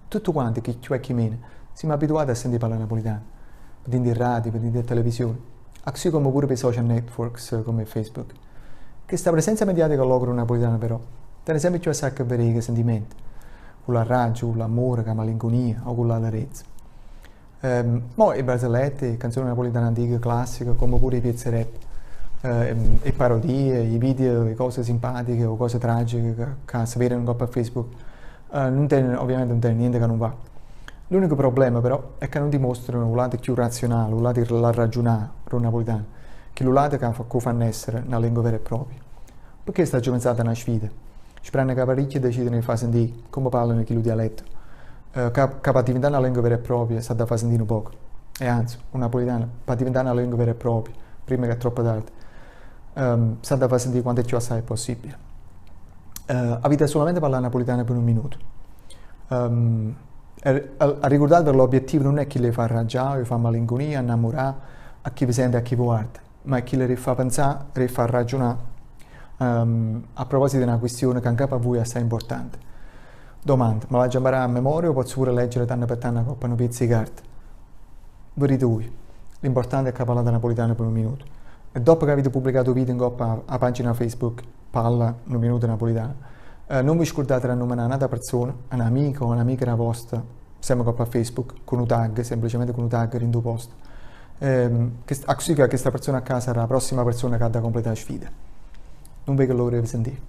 Tutte quante, chi cchiù e chi meno, simme abituate a sentì parlà napulitano, pe dint' 'e radio, pe dint' 'e televisione, accussì comme pure p' 'e social networks comme Facebook. Chesta presenza mediatica lloco d' 'o napulitano però, tene sempe cchiù assaje a che vedé cu 'e sentimente, cu l'arraggio, cu l'ammore, cu 'a malincunia o cu l'allerezza. Mo 'e barzellette, 'e canzone napulitane antiche, classiche, comme pure 'e piezze rap, 'e parodie, 'e video, 'e cose simpatiche o cose tragiche ca se vedono 'ncopp a Facebook, nun teneno, ovviamente nun teneno niente ca nun va. L'unico problema però è ca nun dimostrano 'o lato cchiù razionale, 'o lato 'e l'arragiunà d' 'o napulitano, chillu lato ca 'o fanno essere na lengua vera e propria. Pe chesto aggio pensato a na sfida, speranno ca paricchie decideno 'e fa sentì comme parlano chillu dialetto, ca ca p'addiventà na lengua vera e propria s'ha da fa sentì nu poco. E anzi, 'o napulitano, p'addiventà na lengua vera e propria, primma ca è troppo tarde, s'ha da fa sentì quanto cchiù assaje possibile. Avite sulamente parlà napulitano pe nu minuto. Arricurdateve l'obiettivo nun è chillo 'e fa arraggià o 'e fa malincunia, annammurà a chi ve sente e a chi ve guarda, ma è chillo 'e fa penzà, 'e fa arragiunà a proposito 'e na quistione ca 'ncapa a vuje è assaje importante. Domanda, me l'aggia 'mparà a memoria o pozzo pure leggere tanno pe tanno 'ncopp a nu piezzo 'e carta? Vedite vuje. L'importante è ca parlate napulitano pe nu minuto. E doppo che avite pubblicato 'o video 'ncopp 'a pagina Facebook Parla nu minuto napulitano, nun ve scurdate d'annumenà n'ata perzona, n'amico o n'amica d' 'a vosta, sempe 'ncopp a Facebook, cu nu tag, semplicemente cu nu tag dint' 'o post. Accussì ca chesta perzona ccà sarà 'a prossima perzona ca adda completà 'a sfida. Nun veco l'ora 'e ve sentì.